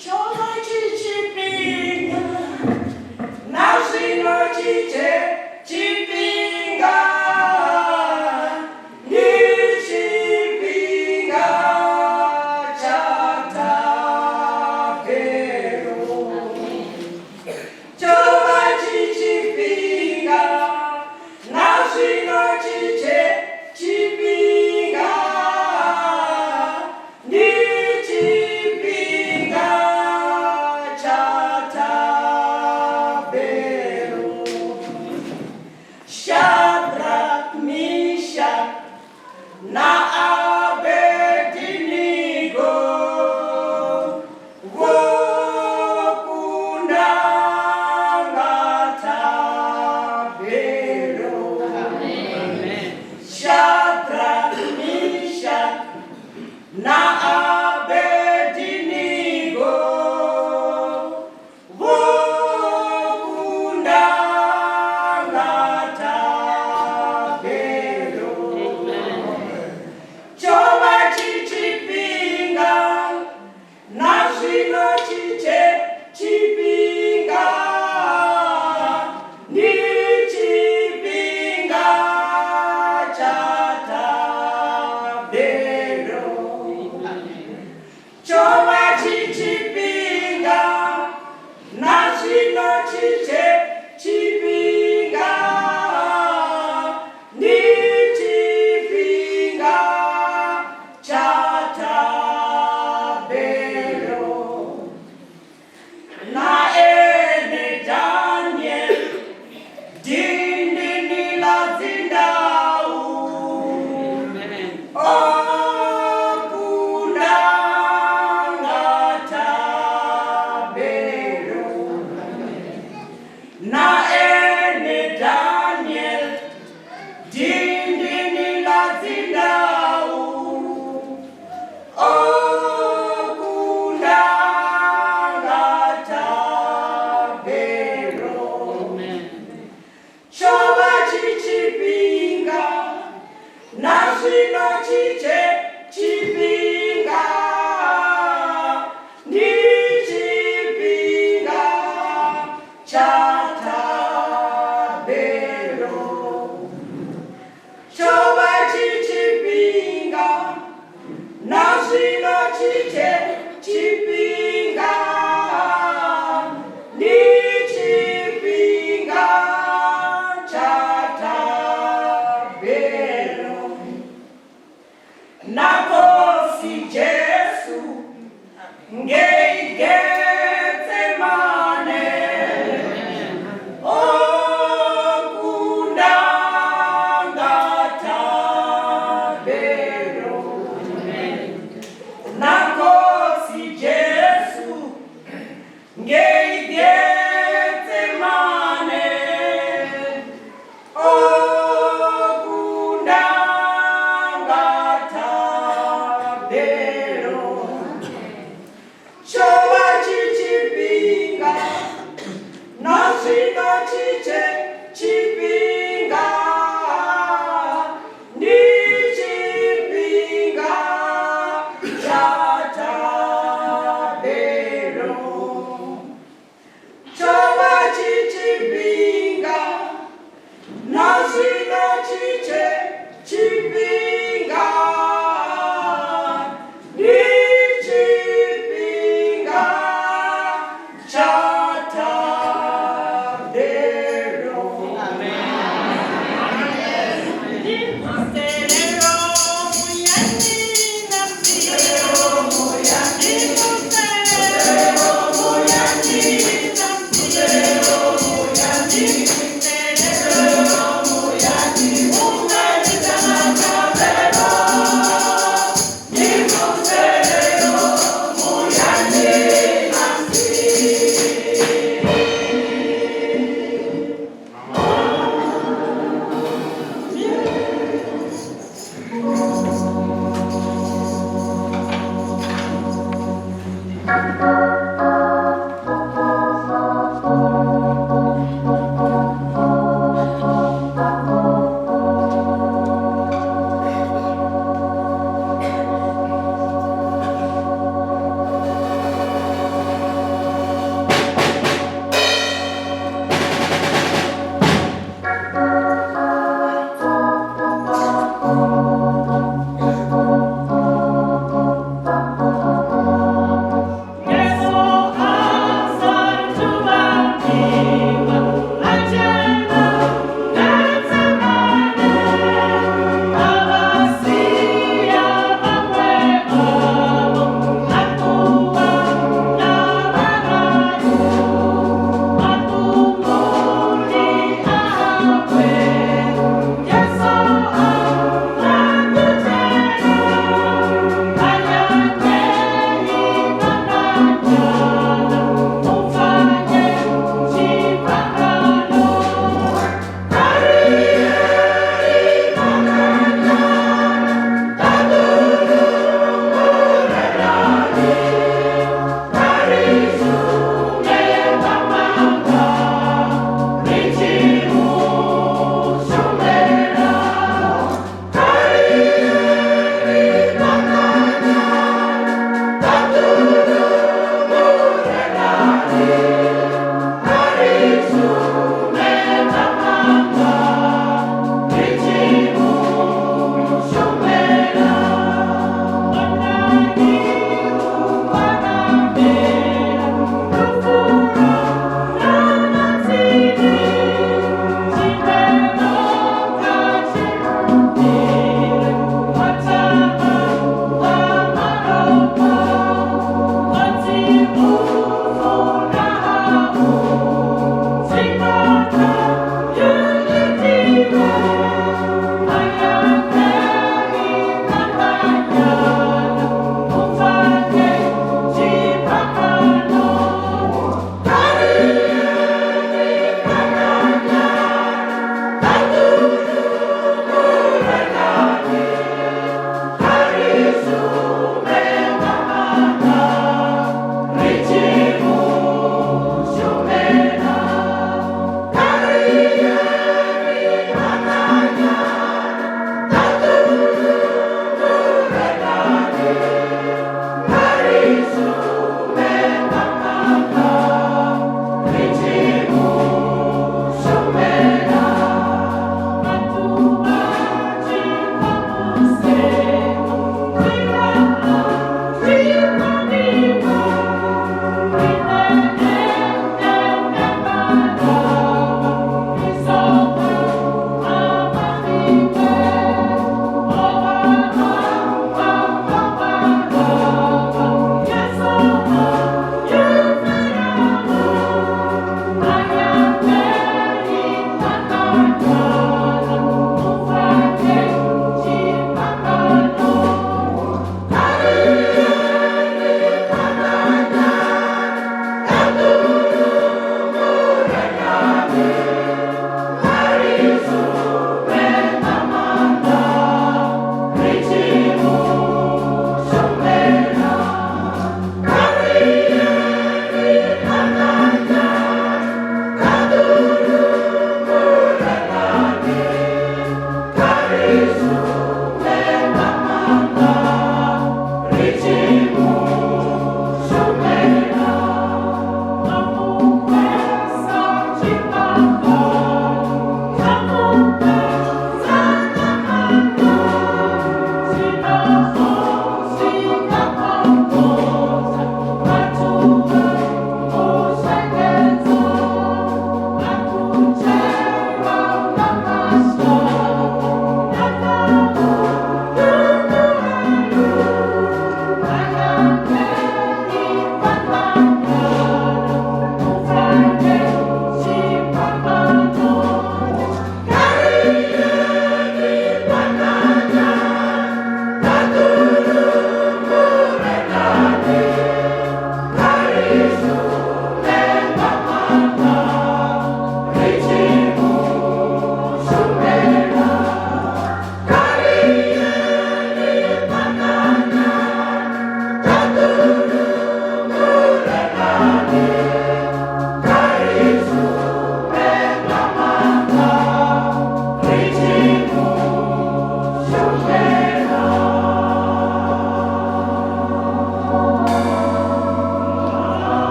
Tsho vha tshi tshifhinga, na zwino tshi tshe tshifhinga, ndi tshifhinga tsha thabelo. Tsho vha tshi tshifhinga, na zwino tshi tshe tshifhinga, ndi tshifhinga tsha thabelo. Shadrach, Meshach na Abednego vho kunda nga thabelo. Shadrach, Meshach na Abednego vho kunda nga thabelo. Tsho vha tshi tshifhinga, na zwino tshi tshe tshifhinga, ndi tshifhinga tsha thabelo. Tsho vha tshi tshifhinga, na zwino tshi tshe tshifhinga, ndi tshifhinga tsha thabelo. Na ene Daniel dindini ḽa dzindau o kunda nga thabelo. Na ene Daniel dindini ḽa dzindau o kunda nga thabelo. Tsho vha tshi tshifhinga, na zwino tshi tshe tshifhinga, ndi tshifhinga tsha thabelo. Tsho vha tshi tshifhinga, na zwino tshi tshe tshifhinga, ndi tshifhinga tsha thabelo. Na Khosi Jesu ngei Getsemane o kunda nga thabelo. Na Khosi Jesu ngei Getsemane o kunda nga thabelo. Tsho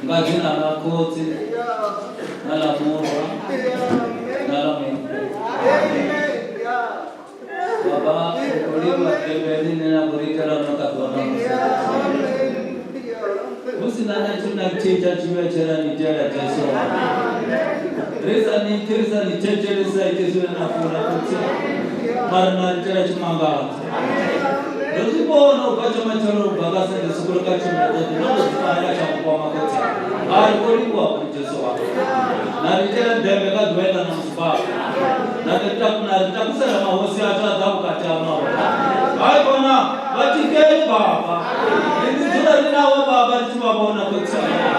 Nga dzina ḽa Khotsi na ḽa Murwa na ḽa Muya. Baba, ri khou livhuwa thembele ine na khou ri itela yone kha ḓuvha ḽa ṋamusi. Hu si na na tshithu na tshithihi tsha tshivhuya tshe ra ni itela Jesu. Ri sa ni pfi, ri sa ni thetshelesi, sa iti zwine na funa Khotsi, mara na ri itela tshimangadzo. Ndo zwi vhona u bva tsha matshelo u bva kha Sunday school kha tshumelo dzoṱhe ndo tou zwi fara tsha vhukwama Khotsi. A ri khou livhuwa uri Jesu wanga. Na ri itela ndeme kha ḓuvha iḽa ṋamusi Baba. Na ri na ri takusela mahosi ashu a ḓa vhukati ha mawe. Hai khona vha tikeli Baba. Ri ḓi dzula ri nawe Baba ri tshi vha vhona Khotsi anga.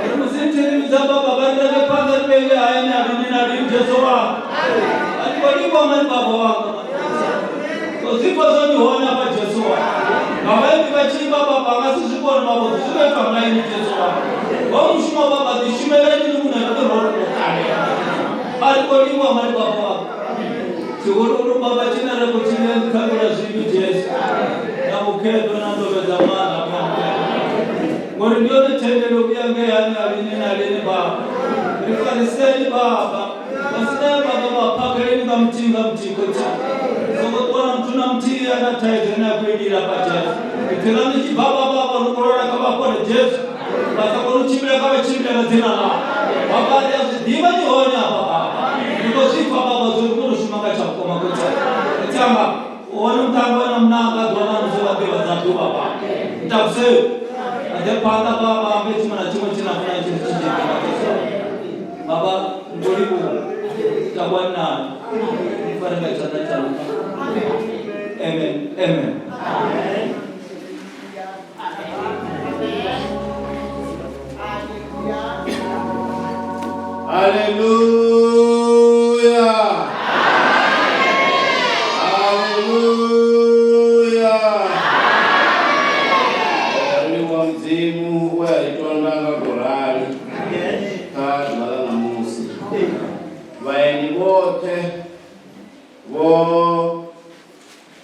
Ri musi ri tshi ri vhidza Baba vha ri range phanḓa ri vheiwe hayani ha lini na lini Jesu wanga. A ri khou livhuwa mani Baba wanga. Zwifho zwo ndi hone hafha Jesu wanga. Nga vhaimbi vha tshi imba Baba nga si zwi kone mavhudzi zwi khou itwa nga inwi Jesu wanga. Ho mushumo Baba ḓi shumeleni ni muṋe ri ḓo ri ṱalela. A ri khou livhuwa mani Baba wanga. Tshihuluhulu Baba tshine ra khou tshi ṋea ndi ṱhangula zwivhi Jesu. Na vhukhethwa na ndovhedzo maanḓa a Muya Mukhethwa. Ngori ndi yone thendelo vhuya ngei hani na lini na lini Baba. Ri fariseni Baba. Vhasidzana vha vha phakheleni nga muthihi nga muthihi khotsi. Songo ṱuwa na muthu na muthihi a na thaidzo ine a khou i lila fha Jesu. Ipfi ḽaṋu ḽi tshi bva vha vha rukolola kha vha fhole Jesu. Vha sa koni u tshimbila kha vha tshimbile nga dzina ḽau. Baba ri a zwi ḓivha ni hone afha Baba. Ri khou zwi pfa Baba zwo ri khou shuma nga tsha vhukuma khotsi. Khotsi anga u hone muṱhannga we na munanga ḓuvha ḽa musi vha ḓivhadza ḓuvha Baba. Ntakuseni. A ḓe phanḓa Baba ambe tshiṅwe na tshiṅwe tshine a funa tshi tshi ḓivha Jesu. Baba ndo livhuwa takuwani nani ni fare nga tshanḓa tshaṋu. Amen. Amen. Haleluya. Haleluya. Ri livhuwa Mudzimu we a ri tonda nga khorali kha ḓuvha ḽa ṋamusi. Vhaeni vhoṱhe vho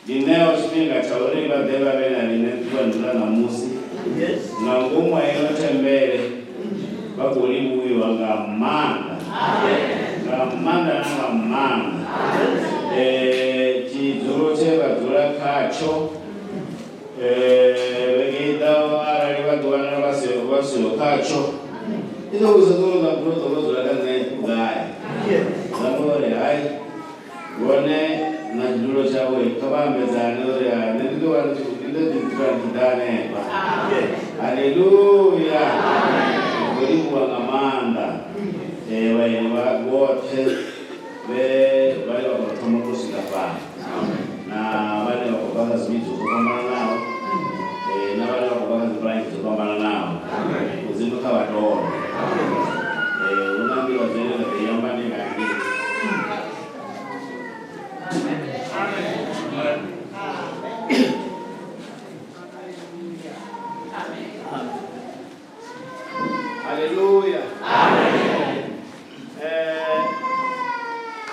ḓiṋeaho tshifhinga tsha uri vha ḓe vha vhe na riṋe ḓuvhani ḽa ṋamusi nga ngomu ha ino thembele vha khou livhuwiwa nga maanḓa nga maanḓa na nga maanḓa. Tshidzulo tshe vha dzula khatsho Vhege i ḓaho arali vha ḓi wanala vha siho vha siho khatsho, i ḓo vhudzisa uri uḽa muthu o ḓo vha dzula kha nṋe u gai. Nda amba uri hai, vhone na tshidulo tshavho kha vha ambedzane uri ha nṋe ndi ḓo vha ndi tshi khou ndi ḓo ḓi dzula ndi tshi ḓa hanefha. Haleluya! Ndi khou livhuwa nga maanḓa vhaeni vha vhoṱhe vhe vhane vha khou thoma u tou swika fhano. Na vhane vha khou bva kha zwivhidzo zwo fhambananaho na vhane vha khou bva kha dzi branch dzo fhambananaho Mudzimu kha vha tonde hu na nḓivhadzo ine nda ḓo i amba ndi nga ngei. Haleluya. Eh,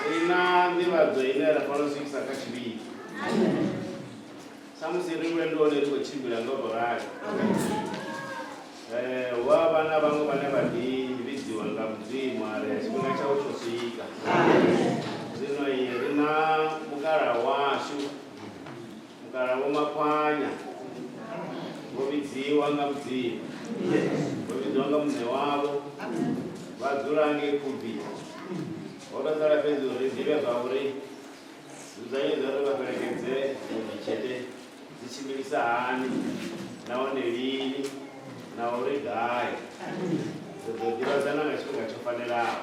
ri na nḓivhadzo ine ra fanela u swikisa kha tshivhidzo. Samusi ri lwendoni ri khou tshimbila nga u tou rali. Eh, hu a vha na vhaṅwe vhane vha ḓi vhidziwa nga Mudzimu a ri tshifhinga tshawe tsho swika. Zwino ri na mukalaha washu Mukalaha Vho Makhwanya vho vhidziwa nga Mudzimu, vho vhidziwa nga Muṋe wavho, vha dzula ngei Khubvi. Ho tou sala fhedzi uri ri ḓivhe zwa uri nzudzanyo dza uri vha fhelekedze Mutshete dzi tshimbilisa hani nahone lini na uri gai. Ri ḓo ḓivhadzana nga tshifhinga tsho fanelaho.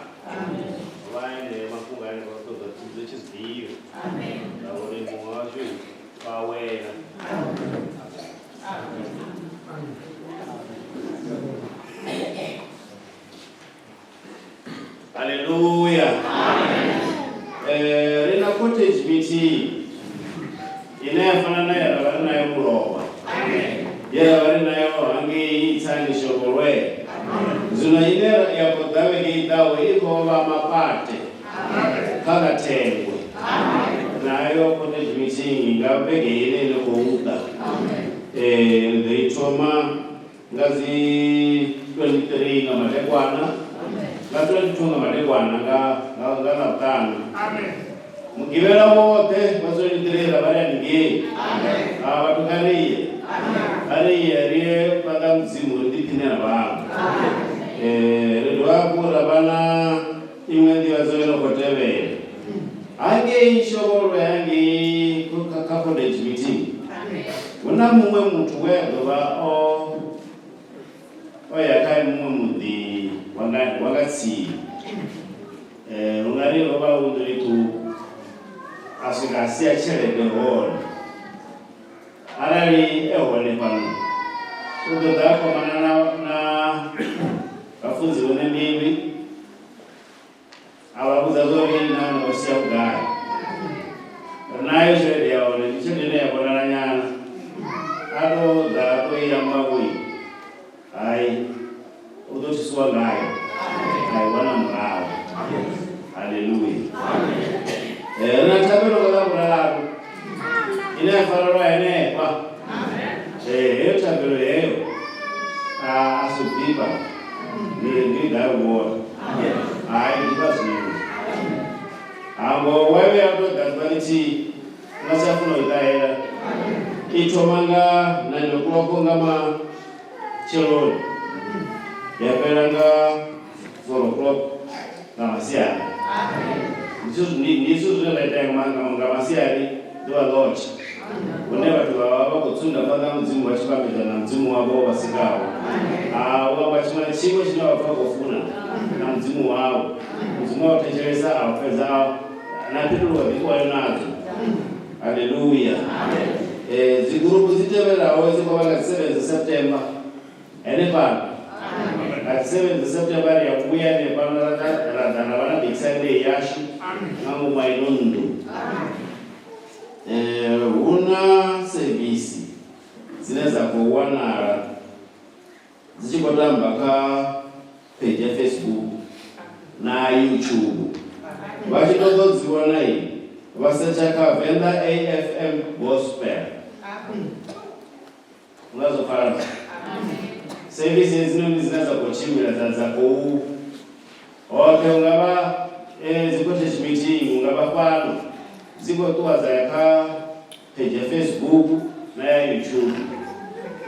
Vha eneo mafhungo ane vha ṱoḓa tshivhidzo tshi zwi ḓivhe ngauri muṅwe washu o awela. Haleluya. Eh, ri na cottage meeting ine ya fana na ye ra vha ri nayo mulovha ye ra vha ri nayo hangei tsani shokolwe zwino ine ya khou ḓa vhege i ḓaho i khou vha mapate kha ḽa thengwe nayo cottage meeting nga vhege ine ine khou ḓa ri ḓo i thoma. Nga dzi 23 nga madekwana, nga 22 nga madekwana nga nga nga Ḽavhuṱanu. Mugivhela woṱhe wa 23 ra vha ri haningei. Ha vhathu kha ri ye. Kha ri ye ri ye phanḓa ha Mudzimu ri ḓiphine na vhaṅwe. Ri dovha hafhu ra vha na iṅwe nḓivhadzo yo no khou tevhela. Hangei Shovholwe hangei kha cottage meeting hu na muṅwe muthu we a ḓo vha o o ya kha muṅwe muḓi wa nga wa nga tsini. U nga ri ho vha hu nḓuni ṱhukhu a swika a sia tshelede hone. Arali e hone fhano u ḓo ḓa a kwamana na na vhafunzi Vho Ṋembilwi. A vha vhudza zwa uri nahone o sia vhugai. Ri nayo tshelede ya hone, ndi tshelede ine ya vhonala nyana. A tou ḓa a tou i amba vhoi, hai, u ḓo thusiwa ngayo, a i wana murahu. Haleluya. Ri na thabelo nga Ḽavhuraru ine ya farelwa henefha. Heyo thabelo heyo a si u ḓifha, ndi ndi ḓa u vhona. Hai ndi ḓifha zwiṅwe. Hango wa vhuya wa tou ḓa ḓuvha ḽithihi u nga si tsha funa u i ṱahela. I thoma nga 9 o'clock nga matsheloni ya fhela nga 4 o'clock nga masiari. Ndi zwithu zwine zwa itea nga masiari ḓuvha ḽotsha hune vhathu vha vha vha khou tsunda phanḓa ha Mudzimu vha tshi vhambedzana na Mudzimu wavho o vha sikaho. U amba tshiṅwe na tshiṅwe tshine vha pfa vha khou funa na Mudzimu wavho. Mudzimu a u thetshelesa a u fhedza na phindulo wa ḓi ṱuwa nadzo. Haleluya. Dzigurupu dzi tevhelaho dzi khou vha nga dzi 7 dza September. Henefhano nga dzi 7 dza September ri a vhuya henefhano ra ḓa ra ḓa ra vha na Big Sunday yashu nga ngomu ha ino nnḓu. Hu na sevisi dzine dza khou wanala dzi tshi khou tamba kha page ya Facebook na YouTube. Vha tshi ṱoḓa u dzi wana vha setsha kha Venḓa AFM Gospel. Nga zwo pfala na? Service hedzinoni dzine dza khou tshimbila dza dza khou hoṱhe hu nga vha dzi cottage meeting hu nga vha fhano dzi khou ṱuwa dza ya kha page ya Facebook na ya YouTube.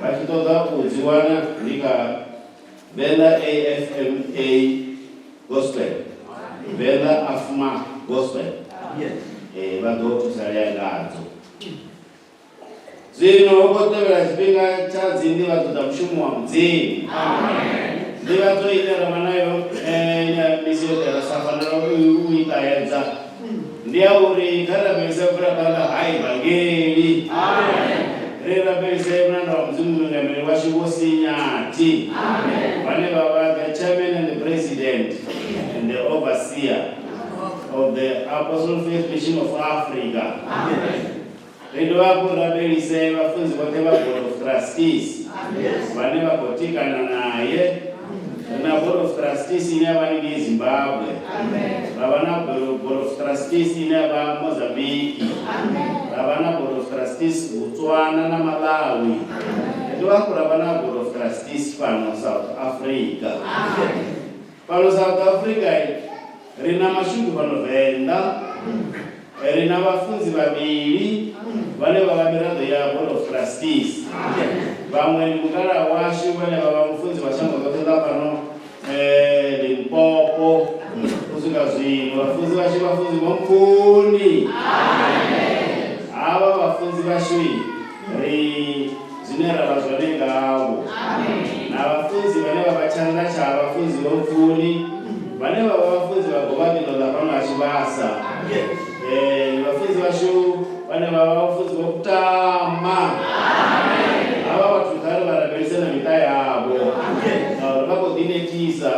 Vha tshi ṱoḓa u dzi wana ndi kha Venḓa AFMA Gospel, Venḓa AFMA Gospel. Vha ḓo thusalea ngadzo. Zwino hu khou tevhela tshifhinga tsha dzinḓivhadzo dza mushumo wa Mudzimu. Nḓivhadzo ine ra vha nayo misi yoṱhe ra sa fanela u i ṱahedza ndi ya uri kha ri rabelise vhuraphanḓa ha Evangeli. Ri rabelise mulanda wa Mudzimu muingameli washu Vho Sinyathi vhane vha vha the chairman and the president and the overseer of the Apostle Faith Mission of Africa. Ri dovha hafhu ri rabelise vhafunzi vhoṱhe vha Board of Trustees vhane vha khou tikana nae. Ri na Board of Trustees ine ya vha haningei Zimbabwe, ra vha na Board of Trustees ine ya vha Mozambique, ra vha na Board of Trustees Botswana na Malawi. Ri dovha hafhu ra vha na Board of Trustees fhano South Africa. Fhano South Africa ri na mashudu fhano Venḓa. Ri na vhafunzi vhavhili vhane vha vha miraḓo ya Board of Trustees. Vhaṅwe ndi mukalaha washu vhane vha vha mufunzi wa shango ḽoṱhe ḽa fhano Limpopo u swika zwino. Vhafunzi vhashu vhafunzi Vho Mpfuni. Havha vhafunzi vhashu ri zwine ra vha zwone ngavho. Na vhafunzi vhane vha vha tshanḓa tsha vhafunzi Vho Mpfuni vhane vha vha vhafunzi vha govha ḽino ḽa fhano ha Tshivhasa. Ndi vhafunzi vhashu vhane vha vha vhafunzi vho kutama. Havha vhathu kha ri vha rabelise na miṱa yavho ngauri vha khou ḓinetisa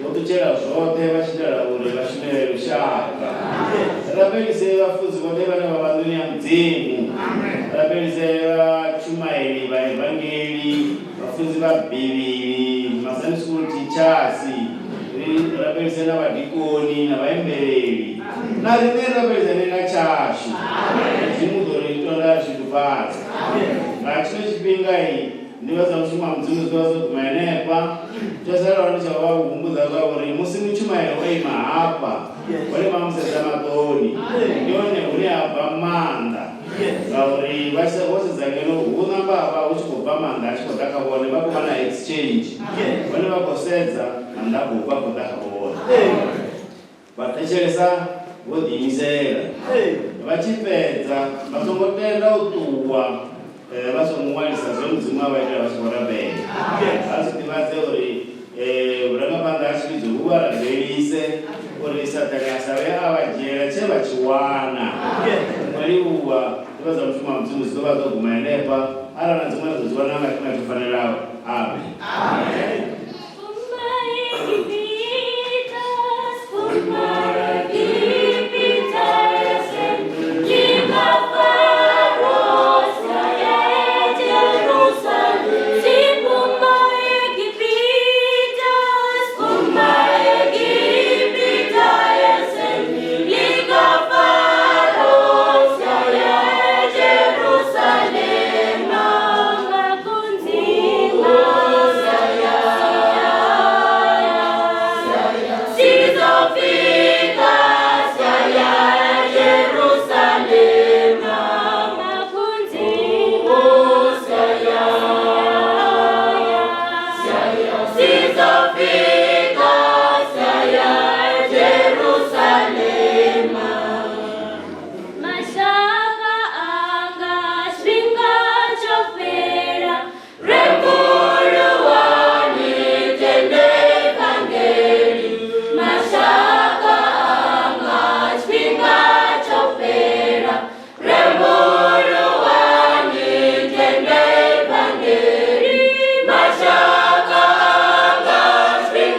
vho ṱutshela zwoṱhe vha tshi itela uri vha shumele lushaka. Rabelise vhafunzi vhoṱhe vhane vha vha nḓuni ya Mudzimu. Rabelise vhatshumaeli vha evangeli, vhafunzi vha Bivhili, ma Sunday school teachers, ri rabelise na vhadikoni na vhaimbeleli. Na riṋe ri rabelisane nga tshashu. Mudzimu u ḓo ri tonda a shudufhadza. Nga tshino tshifhinga. Ndivho dza mushumo wa Mudzimu zwi ḓovha zwo guma henefha. Tsho salaho ndi tsha u vha humbudza zwa uri musi mutshumaeli o ima hafha, vhone vha mu sedza maṱoni, ndi hone hune ha bva maanḓa. Ngauri vha tshi vho sedza ngeno hu namba ha vha hu tshi khou bva maanḓa a tshi khou ḓa kha vhone, vha khou vha na exchange. Vhone vha khou sedza, maanḓa a khou bva a khou ḓa kha vhone. Vha thetshelesa vho ḓiimisela. Vha tshi fhedza vha songo tenda u ṱuwa vha songo ṅwalisa zwe Mudzimu a vha itela vha tshi khou rabela. Vha zwi ḓivhadze uri vhurangaphanḓa ha tshivhidzo vhu vha rabelise uri Saṱhane a sa vhuye a vha dzhiela tshe vha tshi wana. Ndo livhuwa ndivho dza mushumo wa Mudzimu dzi ḓo vha dzo guma henefha. Arali na dziṅwe ra ḓo dzi wana nga tshifhinga tsho fanelaho. Amen. Mashaka anga tshifhinga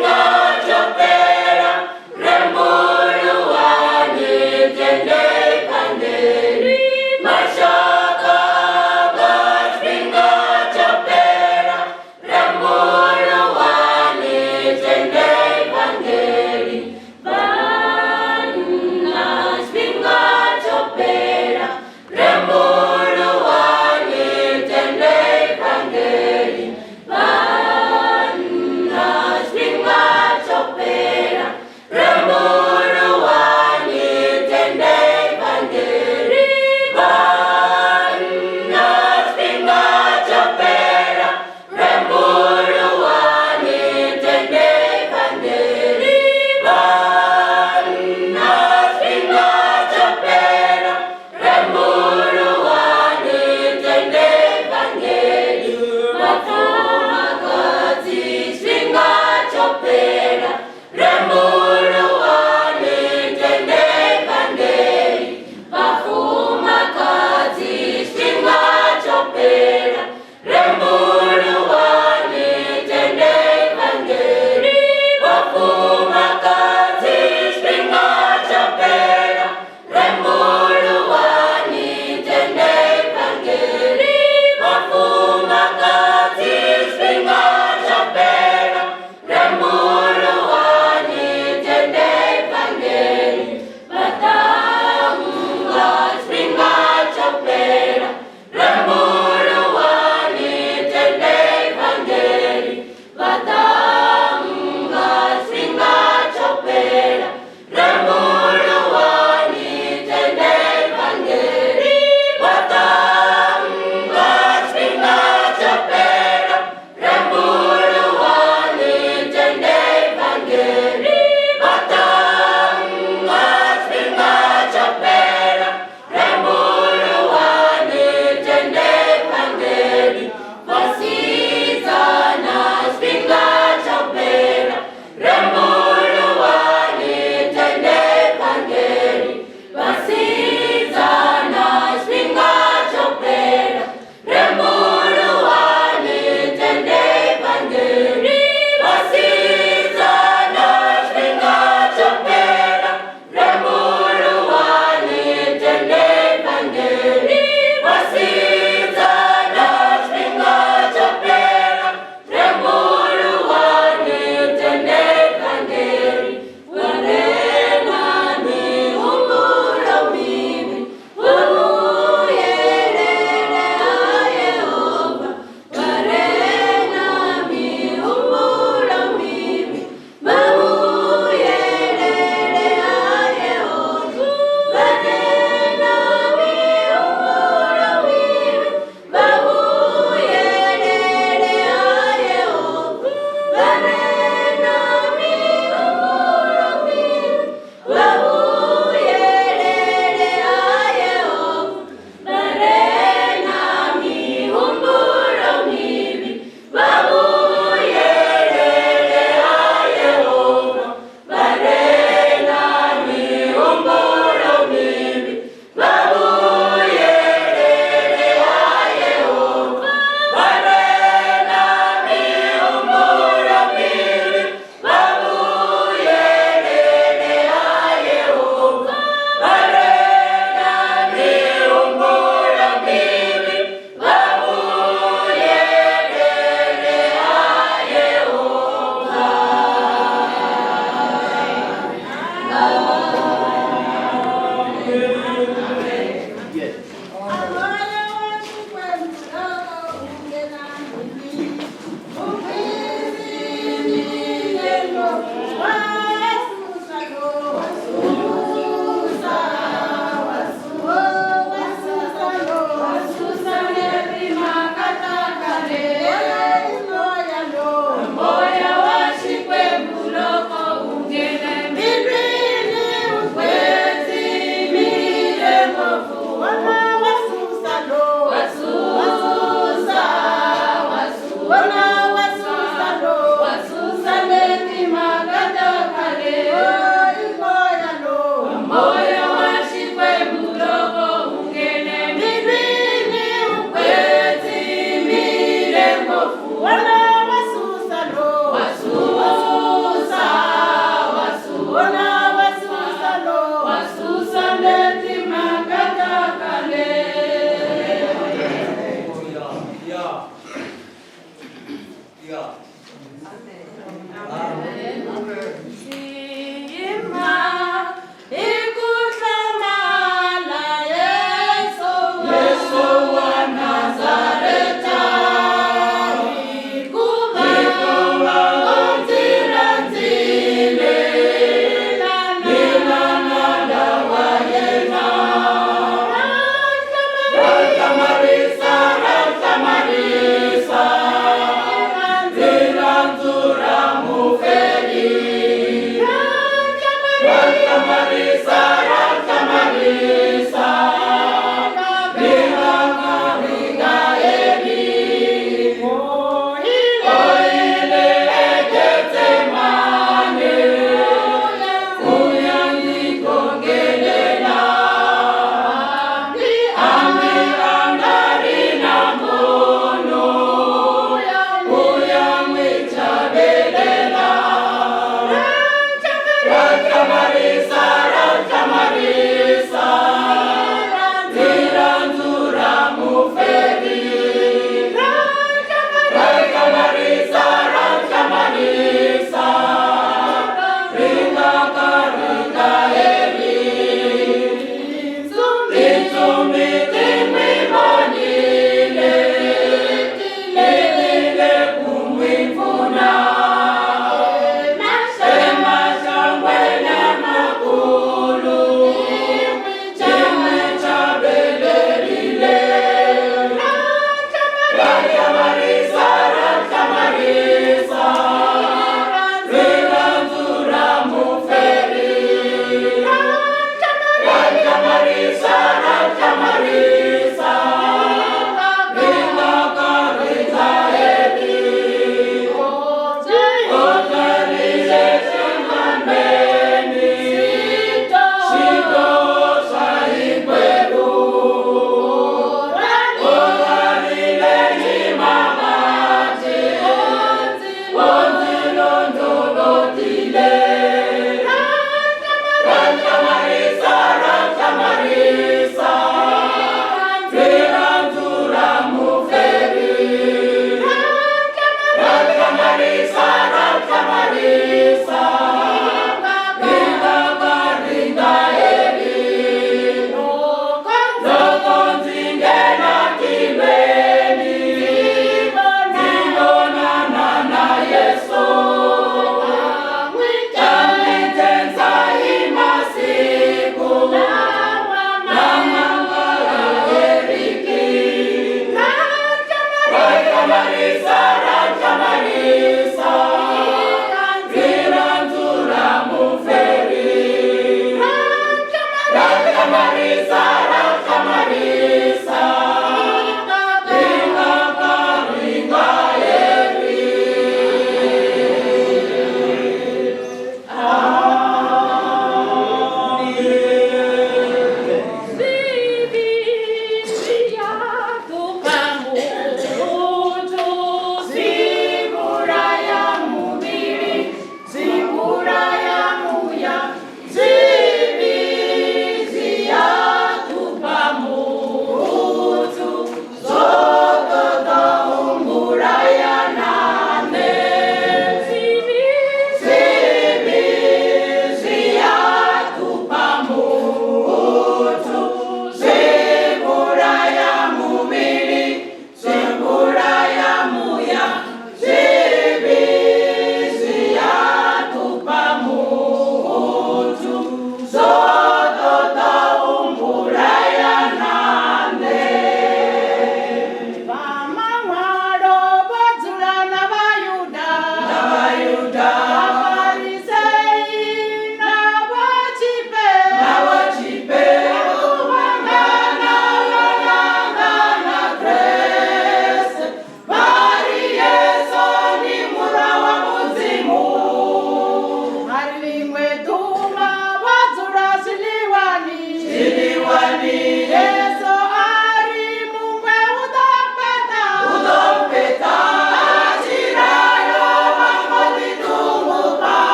Yesu.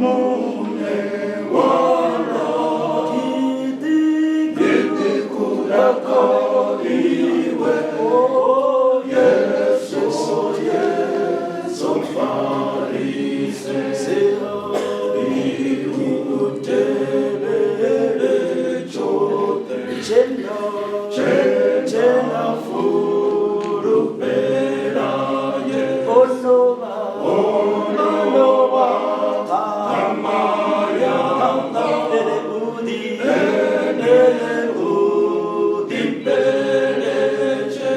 Muṋe wanga. Gidi kunda kha iwe, oh Yesu, Yesu mfarise, ndikutevhele tshoṱhe. Tshena fulufhela ye, ono vha ṱhama yanga, ene u ḓifheletzhe,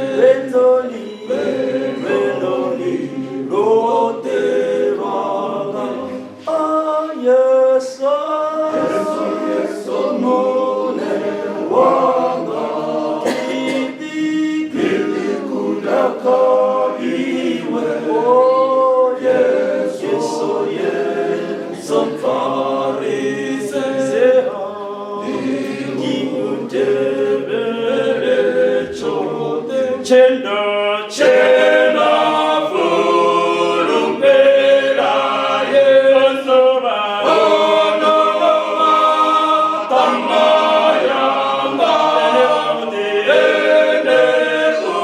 lwendoni lwoṱhe lwanga. Ah, Yesu, Yesu Muṋe wanga. Gidi kunda kha iwe, oh Yesu, Yesu mfarise, ndikutevhele tshoṱhe. Tshena, tshena fulufhela ye, ono vha ṱhama yanga, ene u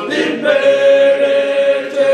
ḓifheletzhe,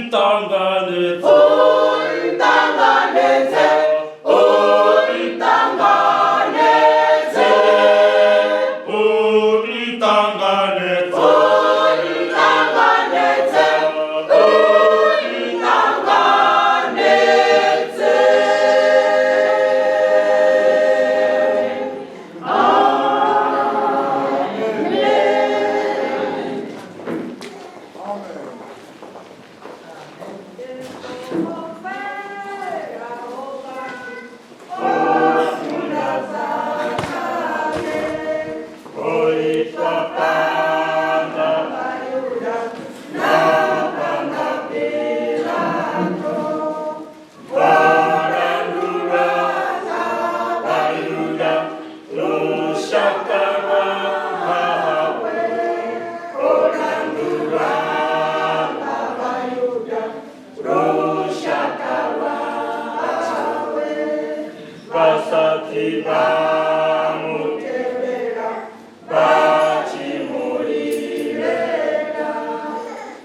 Ntanganedze, Ntanganedze, u ntanganedze, u ntanganedze, ntanganedze, u ntanganedze. O itwa panda, Bayuda, lushaka lwahawe. Olandula, Bayuda, lushaka lwahawe. Basati bamutevera, bachimulilela.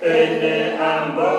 Ene ambo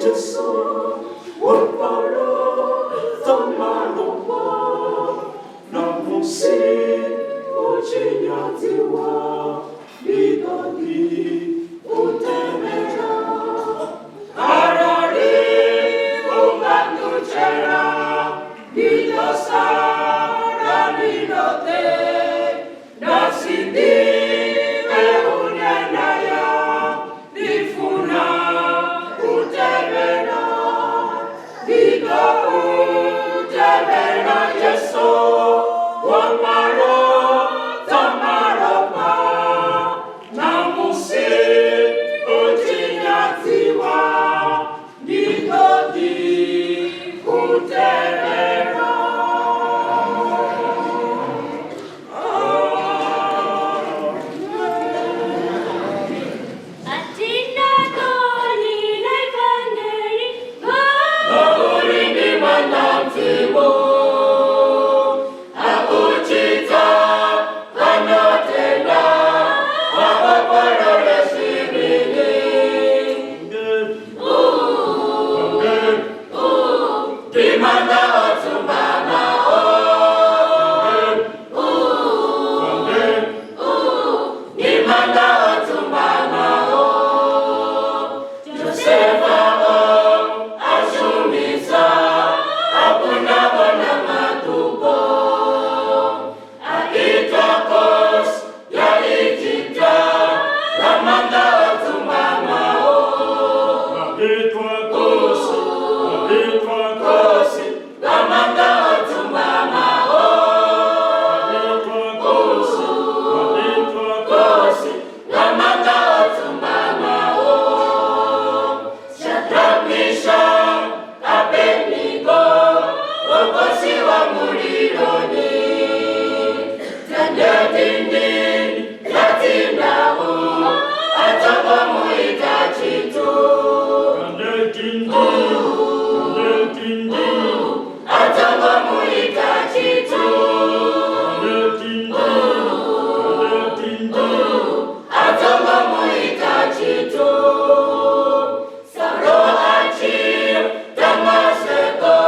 Jesu, Namusi u tshi nyadziwa ndi ḓo ḓi u tevhela. Arali u nga nṱutshela ndi ḓo sala ndi ndoṱhe, nda si ḓivhe hune nda ya. Ndi funa u tevhela, ndi ḓo u tevhela Jesu wa malofha malofha. Namusi u tshi nyadziwa ndi ḓo ḓi u tevhela. Ngauri ndi maanḓa a Mudzimu a u tshidza vhano tenda, vha vhofhololwe zwivhini. Ndi maanḓa o dzumbamaho. Ndi maanḓa o dzumbamaho. Josefa o a shumisa a kunda vhona maṱuko, a itwa khosi ya Egipta nga maanḓa o dzumbamaho. Khosi nga maanḓa o dzumbamaho. Khosi nga maanḓa o dzumbamaho. Shadrach, Meshach, Abednego vho posiwa muliloni. Daniel dindini ḽa dzindau a dzo ngo mu ita tshithu. A dzo ngo mu ita tshithu. A dzo ngo mu ita tshithu. Saulo a tshi Damaseko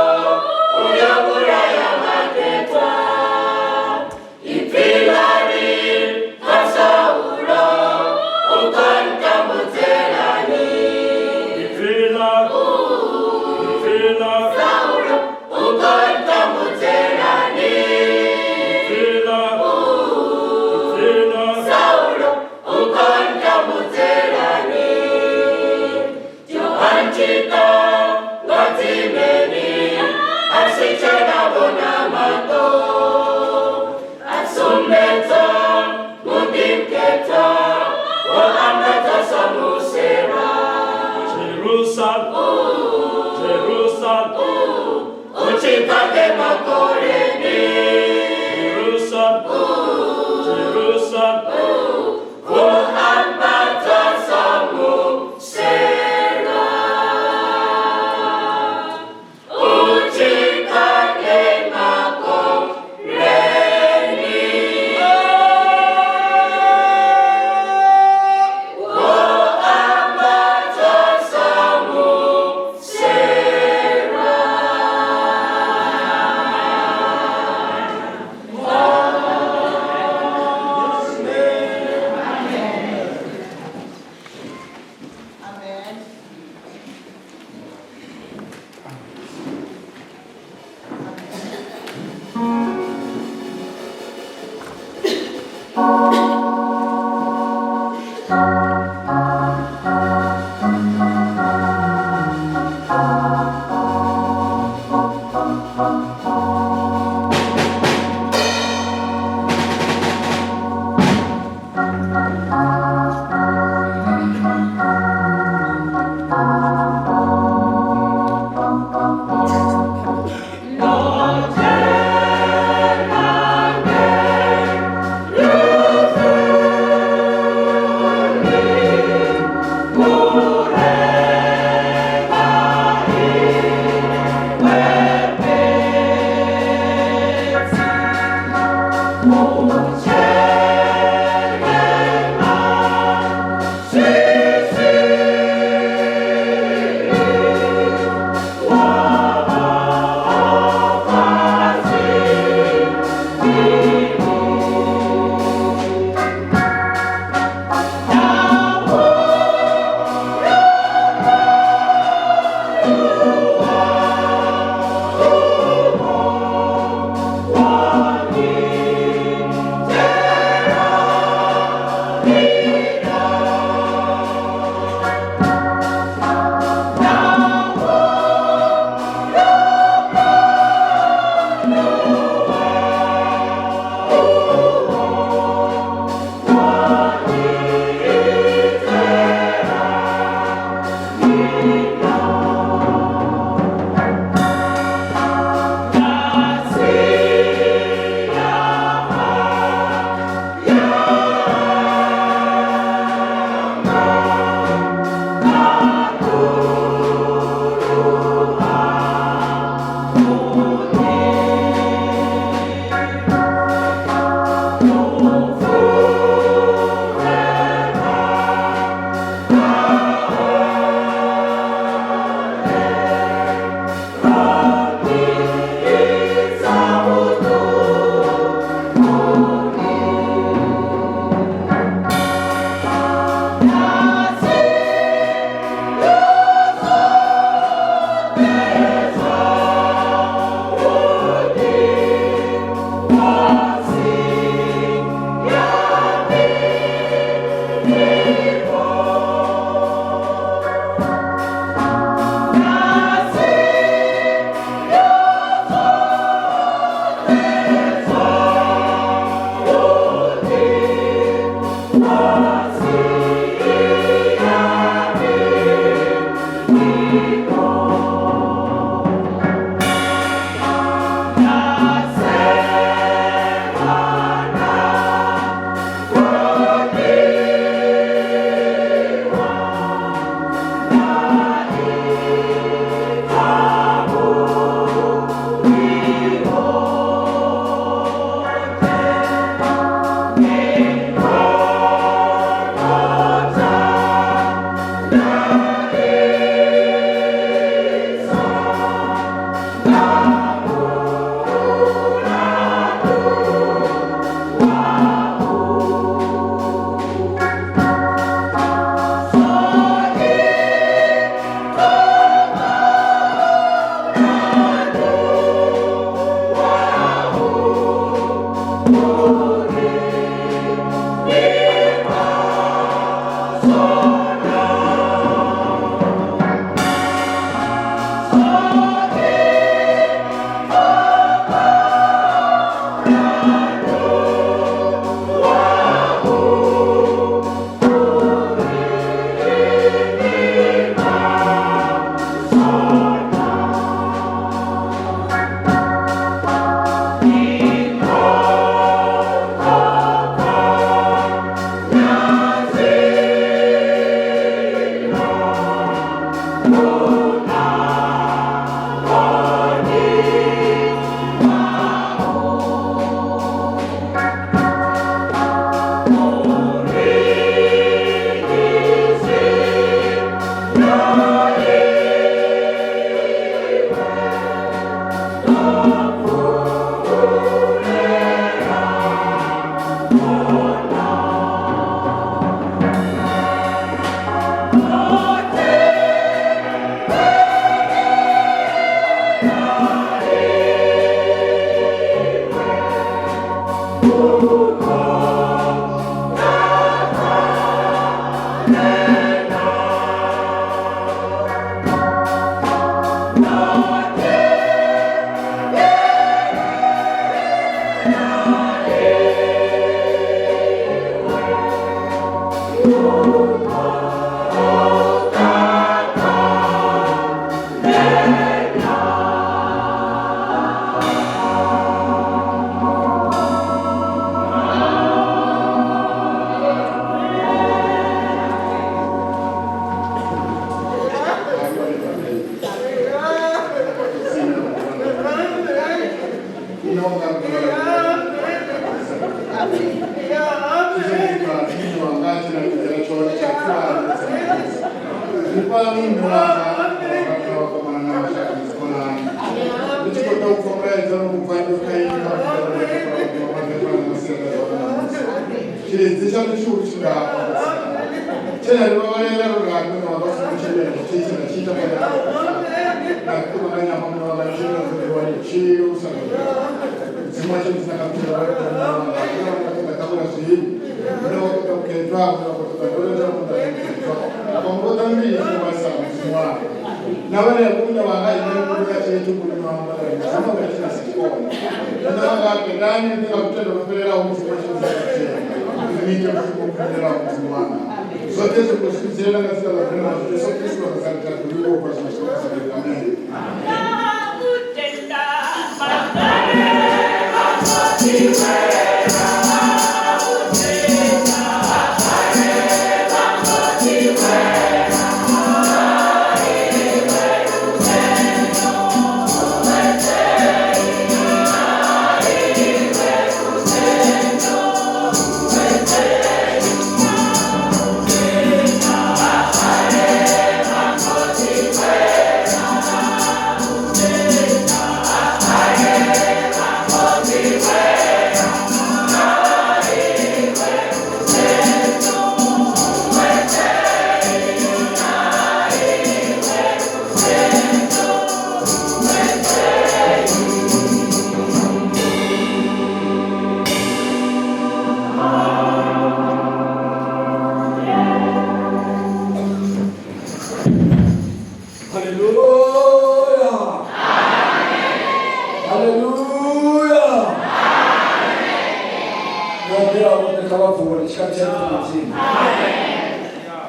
u yo vhulaya vhakhethwa. Ipfi ḽa ri kha Saulo, u khou ntambudzelani? Saulo, u khou ntambudzelani? Saulo, u khou ntambudzelani? Johani tshita nga dzimeni a si tshe na vhona maṱo, a sumbedza muḓi mukhethwa wo ambadza sa musera. U tshi bva ngei makoleni wo ambadza sa musera. U tshi bva ngei makoleni wo ambadza sa musera. Amen. Thank you.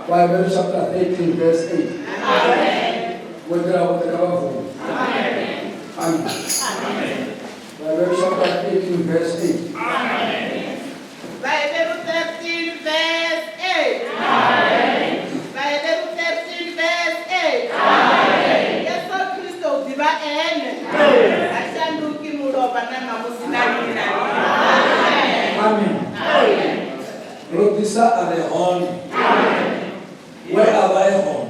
Bible chapter 13 verse 8. Amen. Amen. Bible chapter 18 verse 8. Amen. Bible 13 verse 8. Amen. Bible 13 verse 8. Amen. Yesu Kristo udiba ene. Ashanduki muloba na namusi na nina. Amen. Amen. Rodisa are hon. We ava e hon.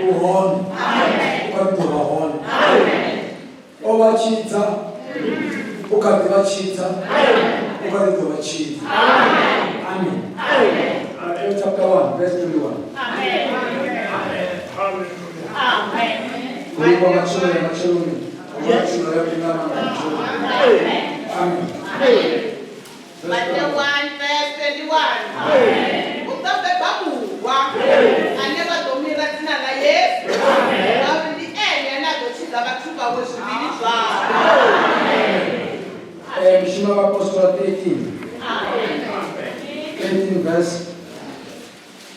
U hon. U kha ḓi ḓo vha hone. O vha tshidza, u kha ḓi vha tshidza, u kha ḓi ḓo vha tshidza. Amen. Matthew chapter 1 verse 21. Amen. Amen. Kulikwa matshelo ya matsheloni, matshelo ya pina matsheloni. Amen. Matthew 1 verse 21. Amen. U ḓo beba murwa ane vha ḓo mira dzina ḽa Yesu, ngauri ndi ene ane a ḓo tshidza vhathu vhawe zwivhili zwavho. Mishumo ya Vhaapostola 13. 13 verse